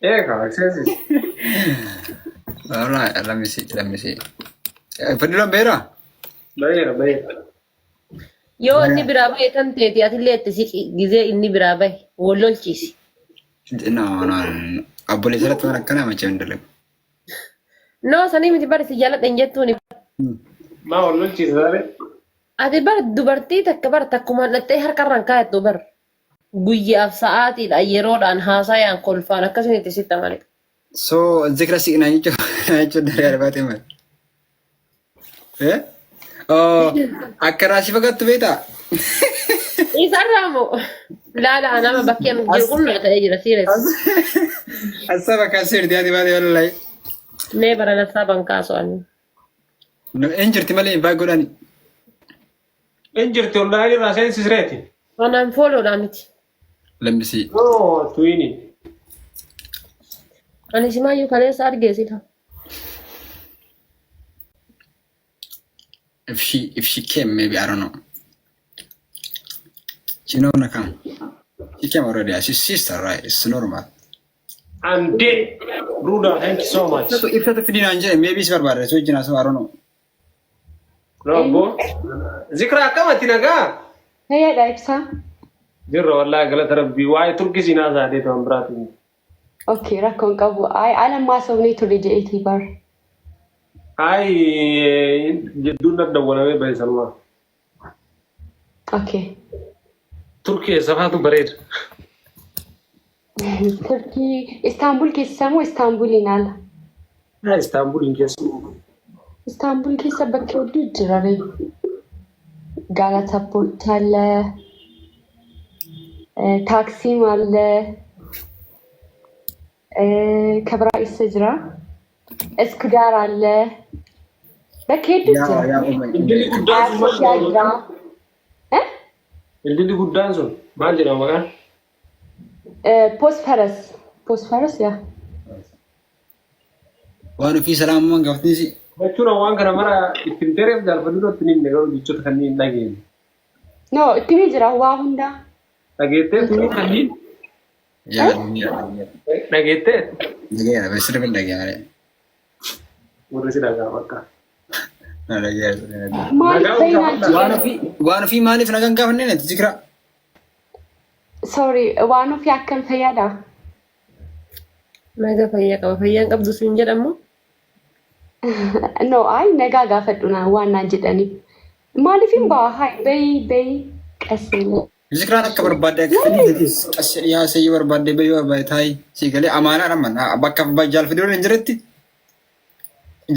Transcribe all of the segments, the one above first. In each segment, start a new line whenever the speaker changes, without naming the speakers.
Eega, seensis.
Alright, let me see, let me see. Fadhiloon beera?
Bayeera, bayeera.
Yoo inni biraa bahe tan teeti atillee itti siqi gizee inni biraa bahe wal lolchiisi.
No, no, no. Obboleessa irratti waan akkanaa machee hin dalagu.
No sanii miti bari si jaaladha hin jettuuni.
Maa wal lolchiisa saree?
Ati bar dubartii takka bar takkumaan dhattee harkarraan kaayattu bar guyyaaf sa'aatiidhaan yeroodhaan haasayaan kolfaan akkasiin itti sitti amane.
So zikra siqnaa jechuun jechuun daree arbaatee maal? Eh? Oh, akka raasii fakkaattu beektaa?
Isarraa moo laala nama bakkee nu jiru kun naa ta'ee jira serious.
Asaba kan sirti ati baatee wallahi.
Mee bara nafsaa bankaasu ani.
No, hin jirti malee hin baay'ee godhani.
Hin jirti online irraa seensisreeti.
Anaan fooloodhaa miti.
Let me see.
No, tuwini.
Ani simaayyuu kaleessa argee sila.
If she came, maybe I don't know. She know na come. She came already. She's sister, right? It's normal.
Ande, Ruda, thank you so much.
Ibsatu fidinaan jedhe maybe si barbaada. So wajjin haasa'u I don't know.
No, bo. Zikra akkamatti nagaa?
Fayyaadha ibsaa.
Jirra wallaahi galata rabbii. Waa'ee Turkii siinaa zaadee ta'an biraatiin.
Okay, rakkoon qabu. Ay, ala maasofnee turre jedheetii bar.
Ay, jidduun daddawwalamee bahe sanumaa.
Okay.
Turkii eessa faatu bareeda.
Turkii Istaanbul keessa moo Istaanbuliin ala?
Haa, Istaanbuliin keessa.
Istaanbul keessa bakka hedduu jira ree. Galata Port አለ፣ ታክሲም አለ፣ ከብራ eessa jira? Eskudaar አለ። Bakka hedduu
Yaa
jira.
yaa uummanni.
Dildilli guddaan sun maal
Aayaa
jedhama?
jira. Eh?
Dildilli guddaan sun maal jedhama maqaan?
Bosphorus. Bosphorus yaa.
Waan ofii salaamumaan gaafatnis
Jechuun waan kana mara ittiin tereef jaalfadhu irratti ni himne garuu jechoota kanneen hin dhageenye.
No, itti ni jira waa hundaa.
Dhageettee tuni kanneen
yaa
dhageettee
dhageera sirbi dhageera malee.
warri si dhagaa bakka.
Na dhageera sirbi dhageera.
Maaliif
Nagaa
baay'inaan
gaafadha.
Waan ofii maaliif nagaan gaafannee nati zikra?
Sorry, waan ofii akkam fayyaadha?
Naga fayyaa qaba. Fayyaan qabdu siin jedhamu.
No, ay nagaa gaafadhu naan waan naan jedhaniif. Maaliif hin ba'a? Hai, bayi bayi qasee.
Zikraan akka barbaadde akka fedhii qassi dhiyaasee yoo barbaadde bayyoo barbaadde taayi si galee amaanaa dhamman bakka jaalfadhiirra hin jiretti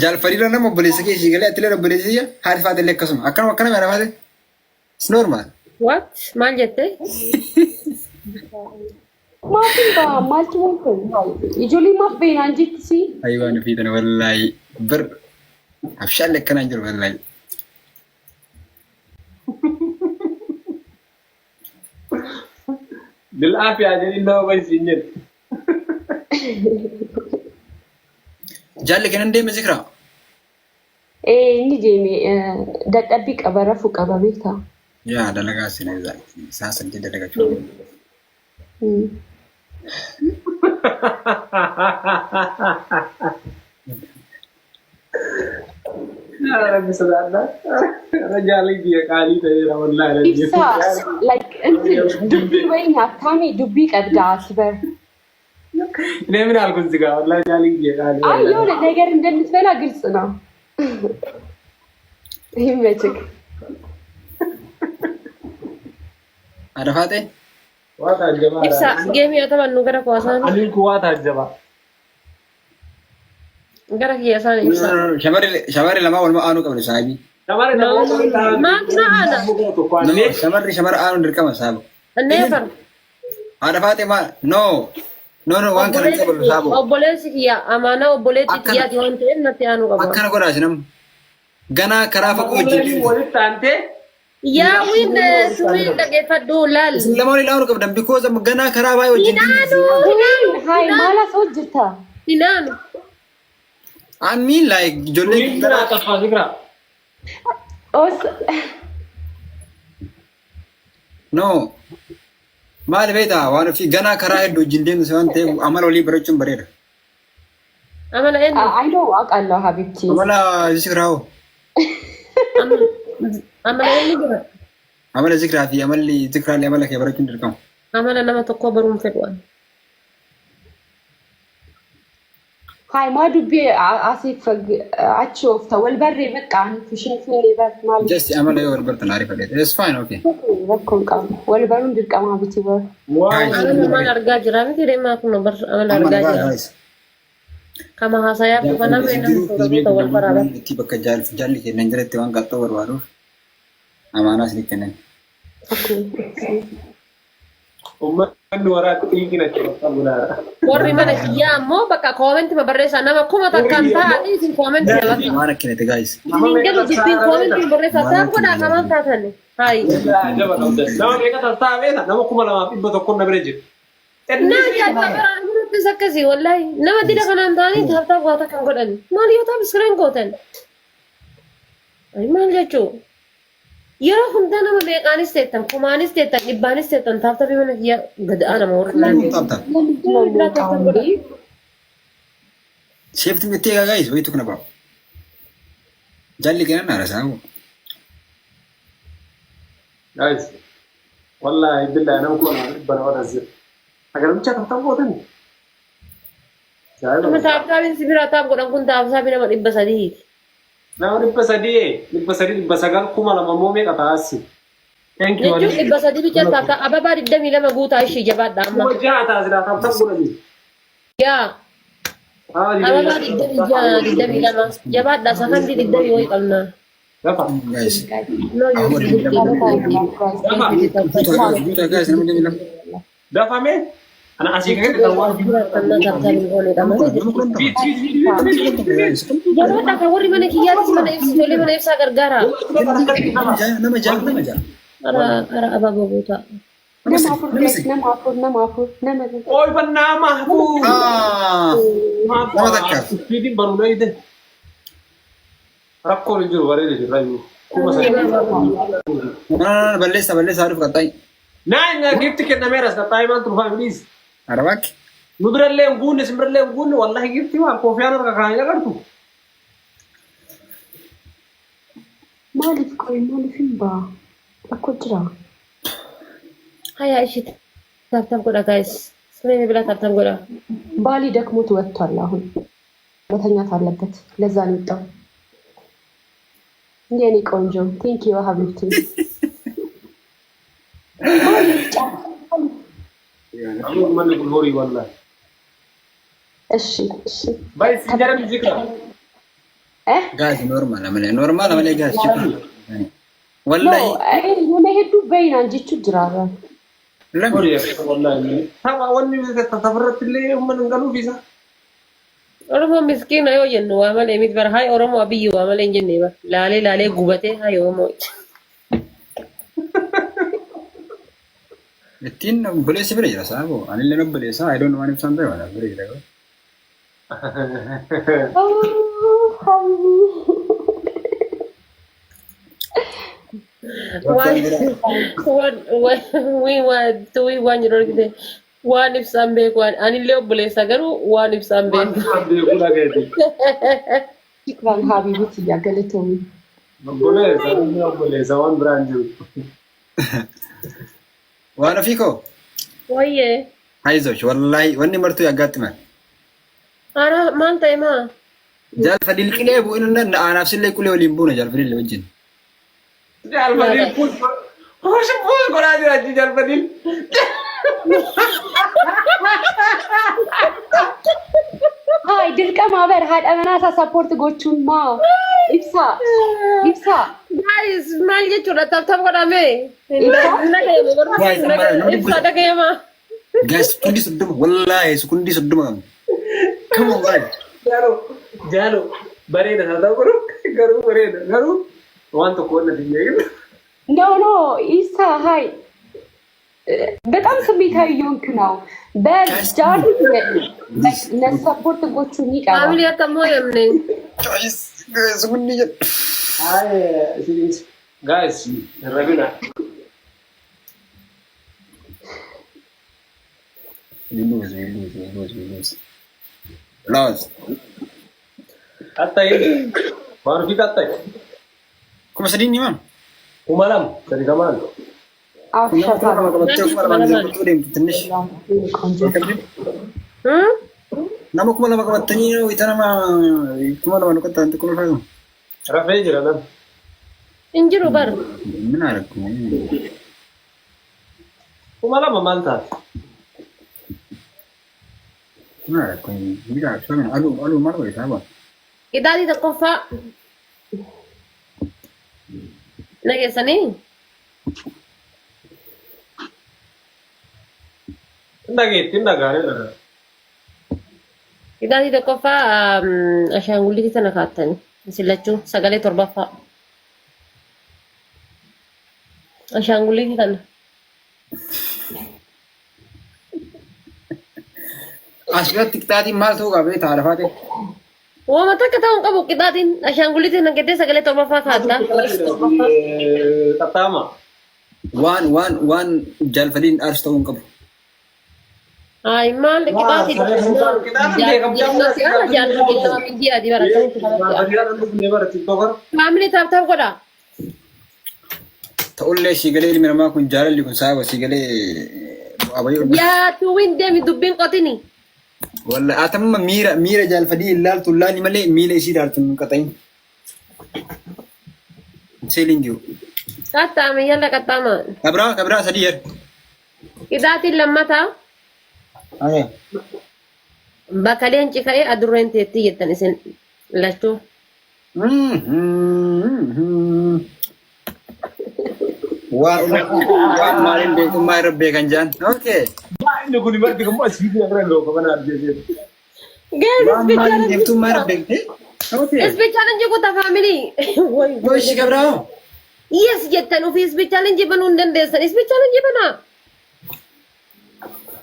jaalfadhiirra nama obboleessa kee si galee atilee obboleessa kiyya haati faatellee akkasuma akkanuma akkana meera faate it's normal.
What? Maal jette?
Maaf hin ba'a? Maaltu waan ta'e? Ijoollee maaf bayi naan jettisi?
Ayi waan ofii tana wallaahi bir abshaalli akkanaa jiru wallaahi.
Bil'aafiyaa jedhin nama bayi siin jedhu.
Jaalli kenan deeme zikra.
Ee inni deeme dadhabbii qaba rafuu qaba beektaa.
Yaa dalagaa sina isaa sadii dalagachuu.
Yaa Rabbi sodaadha. Rajaalee biyya qaalii ta'eera wallaahi.
Ibsaa like እንትን dubbii wayii nyaataami dubbii qabdaa ati በር
እኔ ምን አልኩ እዚህ ጋር ወላሂ ጃሊ biyya qaalii
አይ የሆነ ነገር እንደምትበላ ግልጽ ነው። ይመችክ።
Haadha faatee
Waa taajjabaa.
Ibsa geemii haa taphannu gara kuwaasaan
Aliin kun waa taajjabaa.
gara kiyyasaan ibsa.
Shamarri lamaa waluma aanuu qabdu saahibii.
Shamarri namoota
Maaf na aana?
tokko annee
Shamarri shamara aanuun dirqama saaba.
Never.
Haadha faatee maal? No. No no waan kana hin qabalu saabo.
Obboleessi kiyya amaanaa obboleettii kiyyaati waan ta'eef natti aanuu qaba.
Akkana godhaasi nam. Ganaa karaa fagoo wajjin deemtu.
Walitti aantee
Yaa wiin suwiin dhaggeeffadhu laal.
Isin lama waliin aanuu qabdan because ganaa karaa baay'ee wajjin deemtu.
Hinaanu.
Hai maal as hojjeta?
Hinaanu.
I mean like ijoollee
Tuwiin bira taffaa zikra.
Os
No. Maali beektaa waan ofii ganaa karaa hedduu wajjin deemtu waan ta'eef amala walii barachuun bareeda.
Amala eenyu?
I know አውቃለሁ ሀቢብቲ።
Amala zikraa hoo?
Amala eenyu jira?
Amala zikraa fi amalli zikraallee amala kee barachuun dirqama.
Amala nama tokkoo baruun fedhu ani.
Haay maa dubbii asiif achi oofta wal barree bakka fishin bar maal.
Just amala yoo wal bartan ariifadhe. It's fine, okay.
Rakkoon qabu wal baruun dirqamaa miti bar.
Guys,
Amala maal argaa jira miti deemaa kun bar amala
amma
argaa
nagaa
jira.
guys.
Kama haasayaa dhufa namni nama soorata wal baraaba.
Itti bakka jaalli kennan jalatti waan qaxxoo barbaaduuf amaanaa isinitti kennan.
Uummanni waraabbi xiiqina bakka bulaara.
Warri mana kiyyaa ammoo bakka comment barreessaa nama 1000n ta'anii isin comment bakka.
Amaana kennite guys.
Isin galu jibbiin comment barreessaa ta'an godhaa kamaan taatan. Hayi.
Ajaba qabda. Nama meeqa tastaa beekta? Nama 2100 na bira jiru.
Naa jaallata birattis akkasii wallaahi nama dida kanaan ta'anii tap tap waa takkan godhan. Maal yoo ta'u sireen gootan. Maal jechuu? Yeroo hundaa nama meeqaanis teettan, kumaanis teettan, dhibbaanis teettan tap tapii mana kiyyaa gad aanama warri
Tap tap.
ለምንድን ነው የሚወጣው እንዴ?
Safety itti eegaa guys wayitu kana ba'a. Jaalli kennan haala
Guys, wallahi billahi nama 2200 as jira. Agaramicha tap tap gootan.
Nama tap tapiin si biraa tap godhan kun tap tapii nama 300ti.
Nama 300, 300, 900, 2000 immoo meeqa taasisi? Thank you.
Jechuun 300 bicha tap tap ababaa 22 guutaa ishii jabaadha amma.
6000 taasisa tap tap godhanii.
Yaa ababaa 26, 22 jabaadha sakandii 20 wayi qabna.
Lafa.
Guys.
No use
Guutaa guutaa guys namni 22.
Dafame. Ana asii gadi waan
Nama 10 ta'a.
Jabaadha kan warri mana kiyyaatis mana ibsa ijoollee mana ibsaa gargaara.
Nama jaha, nama jaha.
Ara ara abaaboo guutaa.
Nama afur guys, nama afur, nama afur, nama
Ooy bannaa mahbuu.
Ah, nama takkaaf.
Fiidiin baruu ide. Rakkoon hin jiru bareeda jirra iyyuu. 3000.
Balleessa balleessa haadhuuf qaxxaayi.
Naan gift kennameeras qaxxaayi maal turfaa please.
Arabaakki.
Nu birallee hin guunne isin birallee hin guunne wallahi gift waan koofiyaan harka kaanii agartu.
Maaliif qoy maaliif hin baa? Rakkoo jira.
Haya ishii tap tap godha guys. Siree bilaa tap tap godha.
ባሊ ደክሞት ወጥቷል። አሁን መተኛት አለበት። ለዛ ነው የወጣው። የኔ ቆንጆ thank you ሀቢብቲ።
Uummanni kun horii wallahi.
እሺ እሺ
Baay'ee si jedhan zikra.
እ
Guys normal malee normal malee guys.
No
Wallahi.
Nama hedduu bayinaan jechuu jira.
Lami.
Horii wallahi. Tapha wanni tafarratti illee uummanni hin galuuf isa.
Oromoo miskiina yoo jennu waa malee miti bara hayi Oromoo abiyyi waa malee hin jenne bara laalee laalee gubatee hayi Oromoo.
Ittiin obboleessi bira jira saabo. Anillee obboleessa. I don't know waan ibsaan ta'e waan bira jira.
ሀቢቢ
Waan waan waan waan jedhu argite waan ibsaan beeku anillee obboleessa garuu waan ibsaan
Waan
beeku.
isaan beeku dhageeti.
شكرا حبيبتي yaa galatoomi.
Obboleessa inni obboleessa waan biraan jiru.
Waan ofii koo.
Wayyee.
Hayizosh wallahi wanni martuu yaggaatti maal.
Ara maal ta'e maa?
Jaalfadil qilee bu'in anaaf sillee qilee waliin buuna jaalfadil wajjin.
Jaalfadil puus puus puus godhaa jira achi jaalfadil.
Haay dirqama bar haadha manaa isaa support gochuun maa ibsaa ibsaa.
Guys maal jechuudha tap tap godhame.
Guys, amma
Ibsaa dhagayama.
Guys, 30 wallahi 30 qabna. Come on guys.
Jaaloo jaaloo bareeda haa ta'u garuu garuu bareeda garuu waan tokko wanna biyya
No no ኢሳ ሀይ በጣም ስሜታዊ እየሆንክ ነው። በጃሉ support gochuun ni qaba.
Family akka mooyamne.
Guys, guys kundi jedhu.
Guys, rabina.
We lose, we lose, we lose, we lose. Lose.
Qaxxayi. Waan ofii qaxxayi.
3000 ni himamu.
2000 sadi kamaan.
Nama 2000 qabattee 2000 zeerotuu deemtu tinnish.
Hmm?
Nama 2000 qabattanii wayita nama 2000 nu qaxxaan xiqqoo ulfaatu.
Rafee jira nan.
Hin jiru bar.
Min argu.
2000 maal taate?
Min argu. Miidhaa aluu aluu maal godhe saaba.
Qixaatii tokkoffaa. Nageessanii?
Hin dhageetti hin dhagaanii dhagaa.
Qixaatii tokkoffaa ashaangulliitii tana kaattanii. Isin lachuu sagalee torbaffaa. Ashaangulliitii tana.
Asirratti qixaatiin maal ta'uu qaba beektaa haadha faatee?
Waama takka ta'uu hin qabu qixaatiin ashaangulliitii na gettee sagalee torbaffaa kaatta.
Qaxxaama.
Waan jaalfadiin aarsu ta'uu hin qabu.
Ay maal qixaatii jaalfadii nama miidiyaati bara akkamitti kanatti. Family tap tap godha.
Ta'ullee siigalee ilmi namaa kun jaalalli kun sababa siigalee bu'aa bayii ol.
Yaa tuwin deemi dubbiin qotini.
Walla atamma miira miira jaalfadii ilaaltu laali malee miila isii ilaaltu hin qaxayin. I'm telling you.
Qaxxaame yalla qaxxaama.
Kabraa kabraa sadii yer.
Qixaatiin lammataa
Okay.
bakka leenci ka'ee adurreen teettii jettan isin lachuu.
Waan waan maaliin beekummaa irra beekan jaan. Okay.
Inni kun marti kun asii fi afran looka mana argeesseera.
Guys,
Waan maaliin beektummaa irra beekte. Okay.
Speed challenge kutaa family. Way
Yoo ishii kabraa.
Yes jettan ofii speed challenge banuu hin dandeessan. Speed challenge banaa.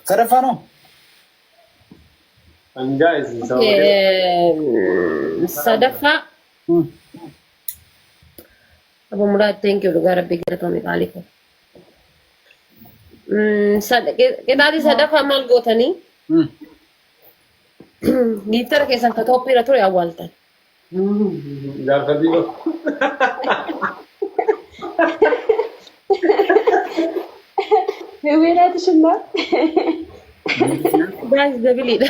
Sadaffaa noo.
Hangaa isin sababa.
Sadaffaa. Abu Muraad thank you dhugaa rabbii galatoomii qaalii koo. Qixaatii sadaffaa maal gootanii? Giiftara keessan ka tooppiirra ture awwaaltan.
Jaalfadii koo.
Weeraati shinnaa.
Guys doubleiidha.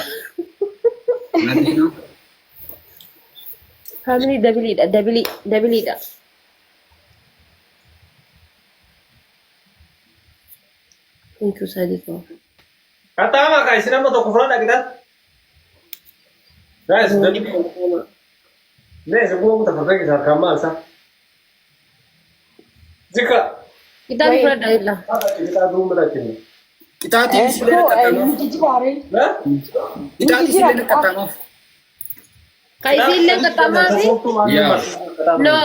Family doubleiidha double doubleiidha. Thank you sadii koo.
Qaxxaama kaa isin amma tokko fudhadha qixaat. Guys, double. Mee isin kuma kuta farda keessaa harkaan maal isaa? Jika.
Qixaatii fudhadha illa.
Qixaatuu mudachini.
Qixaatiin isilee qaxxaamuuf.
Jijjiiraare.
Qixaatii isilee qaxxaamuuf.
Ka isiillee qaxxaamaa fi?
Yaa.
No.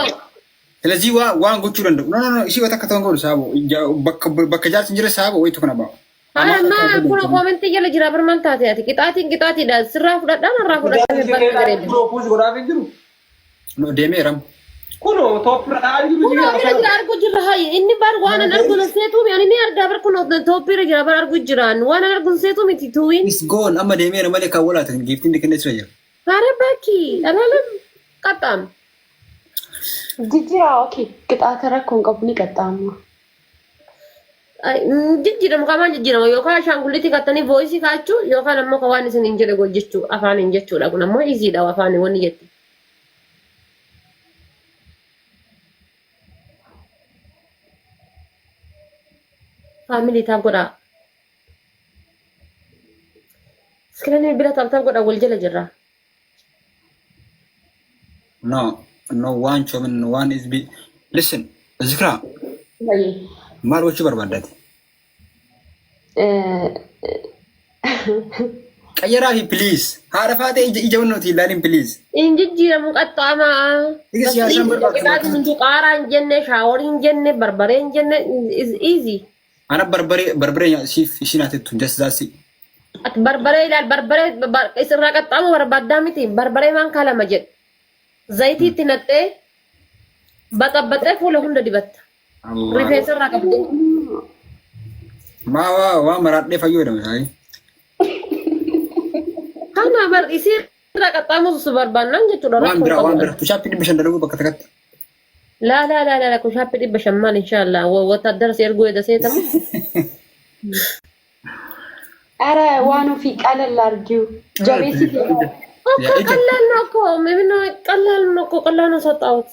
ስለዚህ waan gochuu danda'u. No, no, no, isii waan takka ta'uu hin godhu saabo. Bakka jaarsi hin jirre saabo wayitu kana ba'a.
Haa maal kun commentii jala jira bar maal taate ati qixaatiin qixaatiidha sirraa fudhadhaan irraa fudhatame bakka gareedha.
Push godhaaf hin jiru.
No, deemeera.
Kunoo topirra taa'aa jiru.
Kun bira jira argu jirra hayi inni bar waan an argu seetuu ani ni argaa bar kun toppiirra jira bar argu jiraan waan an argu seetuu miti tuwiin.
Is gone amma deemeera malee kan walaatan giiftiin kennee sira jira.
Hara bakki alaalam qaxxaam.
Jijjiiraa okay. Qixaata rakkoon qabu ni qaxxaamna.
Jijjiiramu qamaan jijjiirama yookaan ashaangulliitii kattanii voiceii kaachuu yookaan ammoo ka waan isin hin jedhe hojjechuu afaaniin jechuudha kun ammoo easyiidha afaanii wanni jetti. Family tap godhaa. Screenii bira tap tap godhaa wal jala jirra.
No, no one chomin one is be. Listen, Zikra,
Baay'ee.
maal gochuu barbaaddaati? Qayyaraa fi please. Haadha faatee ija ija wannooti ilaalin please.
Hin jijjiiramu qaxxaamaa.
Ija siyaasaan barbaadu.
Qixaatiin hunduu qaaraa hin jenne, showerii hin jenne, barbaree hin jenne, is easy.
Ana barbaree barbaree siif ishiin hatettu just that's it.
Ati barbaree ilaal barbaree isirraa qaxxaamu barbaaddaa miti barbaree maan kalama jedhu. Zayitii itti naqxee baxabbaxee fuula hunda dibatta. Rifeensa irraa qabdee.
Maa waa waa maraadhee fayyadamu isaanii.
Kana bar isii irraa qaxxaamusu barbaannaan jechuudha
Waan
rakkoo
biraa waan
qabu.
biraa. Pushaappii 500 dalaguu bakka takkatti.
Laa laa laa laa kushaappii 500 maal inshaallah wotaadara si erguu eeda seetamu.
ኧረ ዋን ኦፊ ቀለል አድርጊው ጀቤሲ
እኮ ቀላል ነው እኮ ምን ቀላል ነው እኮ ቀላል ነው ሰጣሁት።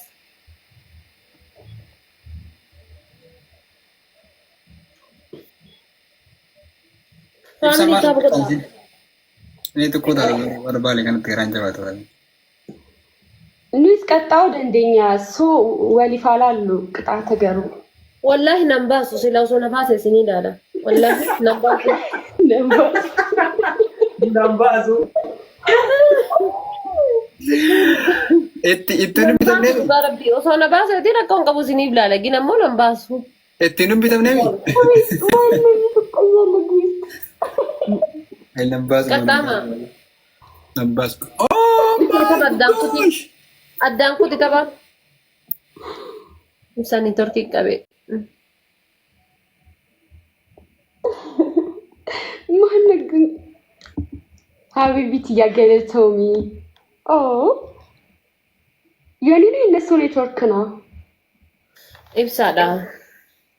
Ibsa
Family
maal
isaa godha.
Inni tokko ta'a barbaade kanatti garaan jabaatu.
ኑስ ቀጣው ደንደኛ ሶ ወሊፋላሉ ቅጣተ ገሩ
Wallahi nan baasu sila osoo na baase isinii ilaala. Wallahi nan baasu.
Nan baasu.
Itti ittiin hin bitamnee mi?
Dhugaa rabbii osoo na baaseeti rakkoo hin qabu isiniif ilaala. Gin ammoo nan baasu.
Ittiin hin bitamnee mi? Ay nan baasu.
Qaxxaama.
Nan baasu. Oh
Tapha
my
addaan kuti.
gosh!
Addaan kuti tapha. Ibsaan neetworkii qabe.
ማነው ግን ሀቢቢት እያገለተውሚ ኦ የኔ ነው የእነሱ ኔትወርክ ነው።
Ibsaadha.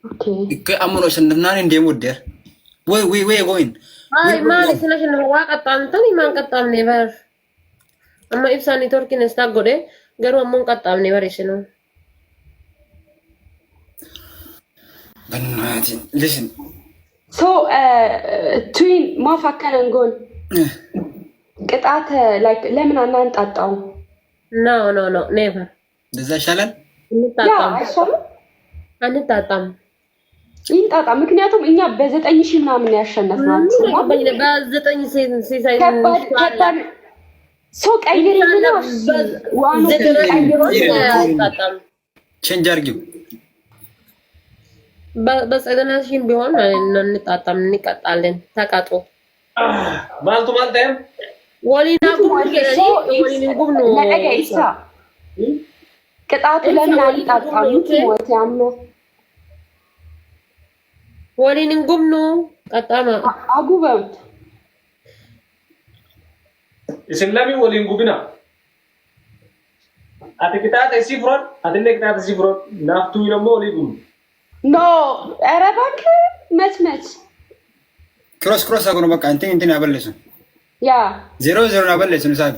ኦኬ
Ikke ammoo shannafnaan hin deemu deer. Wait wait wait going.
Ay maal isin ashin waa qaxxaamtanii maan qaxxaamne bar. Amma ibsaan neetworkiin istaa godhe garuu ammoo hin qaxxaamne bar isinuu.
Bannaatiin. Listen.
ሶ ትዊን ማፋከነን ጎን ቅጣት ላይክ ለምን አናንጣጣው?
No no no never.
እንደዛ ይሻላል።
ያ
አንጣጣም
አይሻልም?
አንጣጣም።
ይንጣጣ። ምክንያቱም እኛ በ9,000 ምናምን ያሸነፍናችሁ
በዘጠኝ ሲሳይ
ከባድ ከባድ ሶ ቀይሪልና ዋኑ
አይጣጣም።
ቼንጅ አድርጊው።
በ90,000 ቢሆን እንጣጣም፣ እንቀጣለን። ተቀጡ
Maaltu maal ta'eef?
Waliin haa gubnu jedhanii waliin hin gubnu.
ነቀ ኢብሳ ቅጣቱ ለምን አንጣጣም? ሞት ያመ
Waliin hin gubnu qaxxaama.
አጉበምት
Isin lamii waliin gubina. Ati qixaaxa isii furan, atillee qixaaxa isii furan. Naaf tuyin ammoo walii gubnu.
ኖ ኧረ እባክህ መች መች
ክሮስ ክሮስ አጎነ በቃ እንትን እንትን ያበለሱ
ያ
0 0 ያበለሱ ንሳብ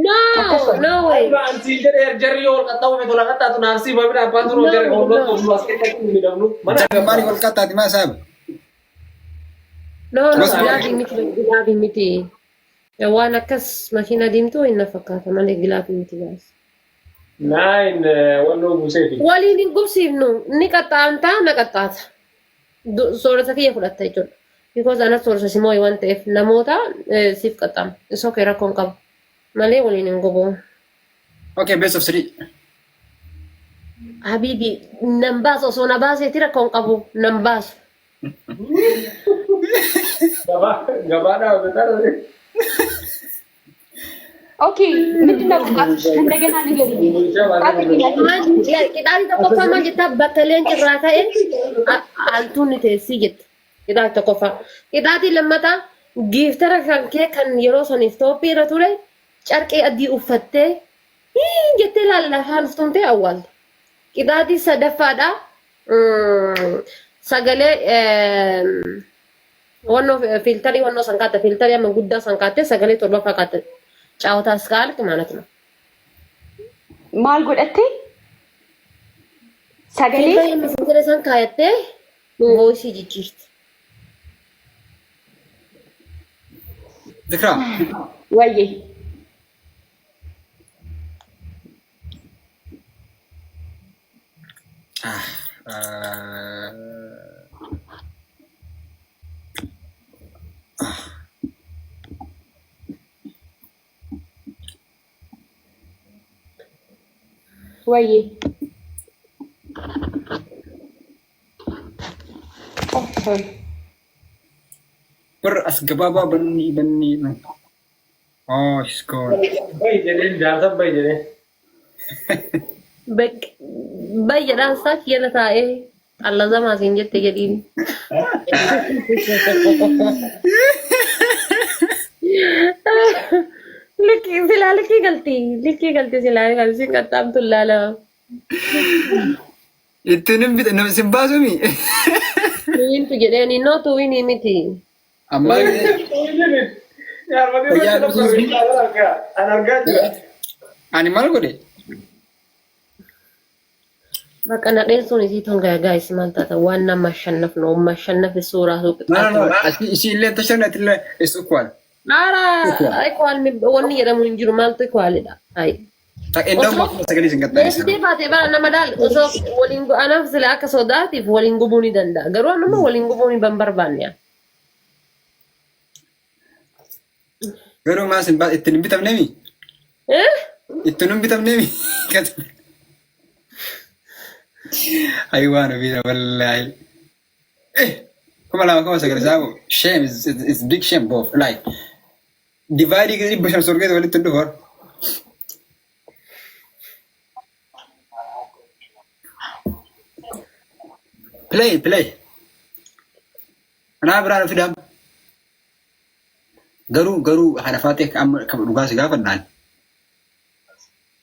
No no way.
Ansi jedhee jarri yoo wal qaxxaamu tola qaxxaatu naaf sii babina abbaan turuu jarri wal loltu as keessatti hin miidhamnu. Mana
Maali wal qaxxaati maa saab?
No no
Cross
gilaabii miti gilaabii miti. Waan akkas makiina diimtuu hin fakkaata malee gilaabii miti gaas.
naayin wannoo buuseefi.
Waliin hin gubsiifnu ni qaxxaamtaa na qaxxaata. Soorata kiyya fudhatta jechuudha. Because anas soorata simoo waan ta'eef namoota siif qaxxaama. Isoo kee rakkoon qabu. Malee waliin hin gubu.
Okay, best of three.
Habibi nan baasu osoo na baaseeti rakkoon qabu nan baasu.
Gabaa gabaadhaa hojjetaa.
ኦኬ ምንድነው ቅጣትሽ? እንደገና ንገሪኝ።
Qixaati tokkoffaa maal jettaa bakka leenci irraa ka'e altuun ni teessii jette. Qixaati tokkoffaa. Qixaati lammataa giiftara kan kee kan yeroo saniif toophii irra ture carqee adii uffattee jettee laallafaan uftumtee awwaalte. Qixaati sadaffaadha. Sagalee wannoo fiiltarii wannoo san kaatte fiiltarii amma guddaa san kaatte sagalee torbaffaa kaatte ጫወታ እስካልክ ማለት ነው።
maal godhatte? Sagalee
Fiiltarii amma sagalee san kaayattee voisii jijjiirti.
Zikraa.
ወዬ
Ah,
ወዬ ቆፍን
bar as gabaabaa banni banni. Oh, she's gone.
Bayi jedheen jaarsan bayi jedheen.
Baay'eedhaan isaa jala taa'ee xallazamaa siin jette jedhiin. Likkii silaa likkii galti. Likkii galti silaa kan isin qaxxaamtu laala.
Ittiin hin bita nama sin baasumi.
Tuwiintu jedheeni noo tuwiinii miti.
Ammaa
An argaa jira.
ani maal godhe?
Bakka nadheen sun isii tun gaagaayis maal taata waan nama shannafnu mashannafi suuraa
No, no, no. Asii isii illee tashanna illee is equal.
Ara equal wanni jedhamu hin jiru maaltu equalidha. Ayi.
Endoo sagalee isin qaxxaamsa.
Beeksitee baatee bara nama daal osoo waliin anaaf sila akka sodaatiif waliin gubuu ni danda'a. Garuu anuma waliin gubuu ni ban barbaanne.
Garuu maal sin ittiin hin bitamneemi?
Eh?
Ittiin hin bitamneemi? Ayi waan ofiidha wallaahi. Eh, 2009 saabu shame is big shame both like divide 500 sorgeet walitti hin dhufu. Play play. Anaa biraan fidaam. Garuu garuu haadha faatee amma kan dhugaa si gaafadhaan.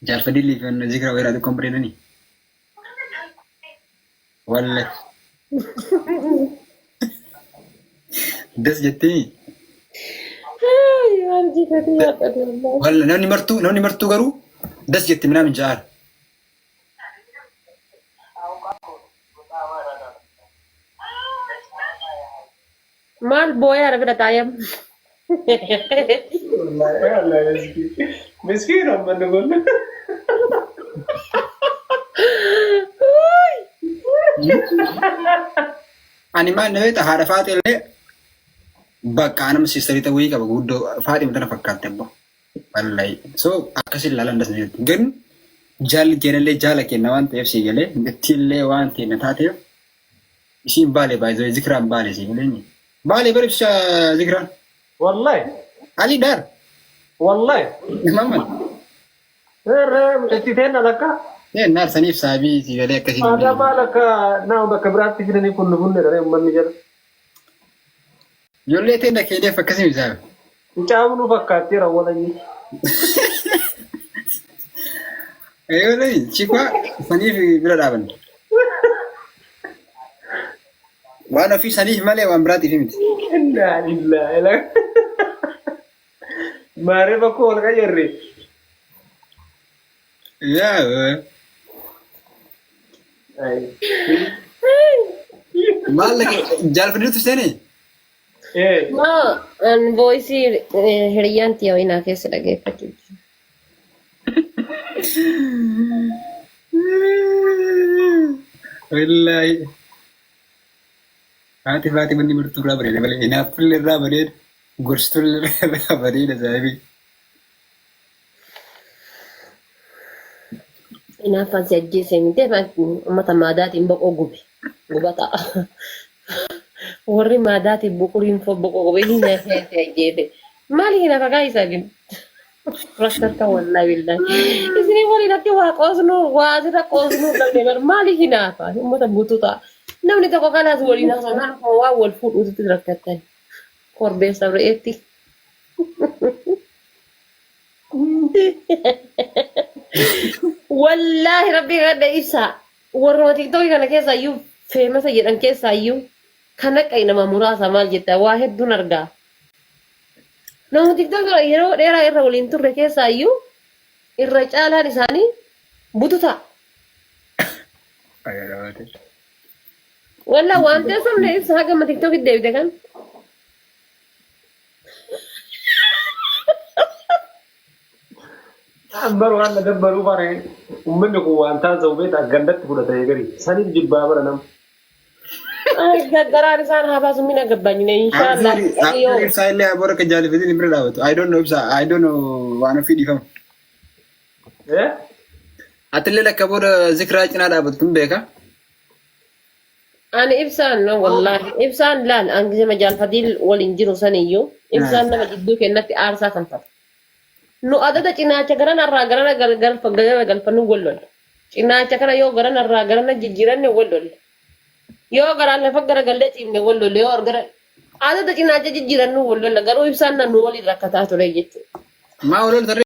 Jaalfadilii fi zikra weeraa xiqqoon bareedanii. Wallahi. Das jettee
Waan jifate yaadhate.
Walla namni martuu garuu das jetti minaamin ja'aara.
Maal booyaa bira taa'ee.
Miskiin uummanni kun.
Ani maal na beekta haadha faatee illee bakka anama sisterii ta'uu qaba guddoo faatee tana fakkaatte abbo. Wallahi. So akkasin ilaalan das jetti. Garuu jaalli keenyallee jaala kenna waan ta'eef si galee ittiillee waan kenna taateef isiin baale baay'ee zikiraan baale si galee. Baale bari ibsa zikiraan.
Wallahi.
Ali daar.
Wallahi.
Mamman.
Itti teenna lakka.
Naar saniif saabii si galee akkasiin.
Aadaa maal akka nama bakka biraatti fidanii kun nu bunne dha uummanni jala.
Ijoollee teenna keenyaaf akkasii misaabe.
Mucaan nu fakkaatteera walayyi.
Eeyolee chikwaa saniif bira dhaaban. Waan ofii saniif malee waan biraatiif miti.
Innaa lillahi. Maaree bakka wal qayyarre.
Yaa maal jaalfadhiitu seenee?
Ee.
Maa an voice hiriyyaan tiyya wayinaa keessa dhageeffachuu.
Wallaahi. Haati faati manni martuu irraa bareeda malee hinaaffillee irraa bareeda gorsitullee irraa bareeda saahibii.
Hinaaffaan si ajjeese miti uummata maadaatiin boqoo gube gubata. Warri maadaatiin buquriin boqoo gube hinaaffaan si ajjeese. Maali hinaafa gaa isaa bin? Rakkata wallaahi billaahi. Isinii waliin akka waa qoosnu waa asirra qoosnu dhabne bar maali hinaafa uummata guutuu ta'a. Namni tokko kalaas waliin haasa'u waa wal fuudhuutti rakkatan. Korbeessa re'eetti. Wallaahi rabbii kadha ibsaa warra TikTokii kana keessaa iyyuu famous jedhan keessaa iyyuu kan akka nama muraasa maal jetta waa hedduun argaa. Nama TikTokii yeroo dheeraa irra waliin turre keessaa iyyuu irra caalaan isaanii bututa. Wallaa waan teessumne ibsa hagama TikTokii deebite kan.
Ambar waan na dabbaruu bare uummanni kun waan taasisu beektaa gandatti fudhata eegari saniif jibbaa bara nama.
Garaan isaan haa baasu mina gabbanyine inshaallah.
Yoo ibsaa illee aboo akka jaalfatiin bira dhaabatu. I don't know ibsaa I don't know waan ofii dhiifama.
Eh?
Atillee lakka booda zikraa cinaa dhaabattu hin beeka.
Ani ibsaan no wallahi ibsaan laal an gisema jaalfadiil waliin jiru saniyyuu ibsaan nama jidduu kennatti aarsaa kan fatu. Nu adada cinaacha garanarraa garana galfa garana galfannu wal lolla. Cinaacha kana yoo garanarraa garana jijjiiranne wal lolla. Yoo garaan lafa garagallee ciifne wal lolla yoo gara adada cinaacha jijjiirannu wal lolla garuu ibsaan nu waliin rakkataa ture jechuudha.
Maa wal lolta?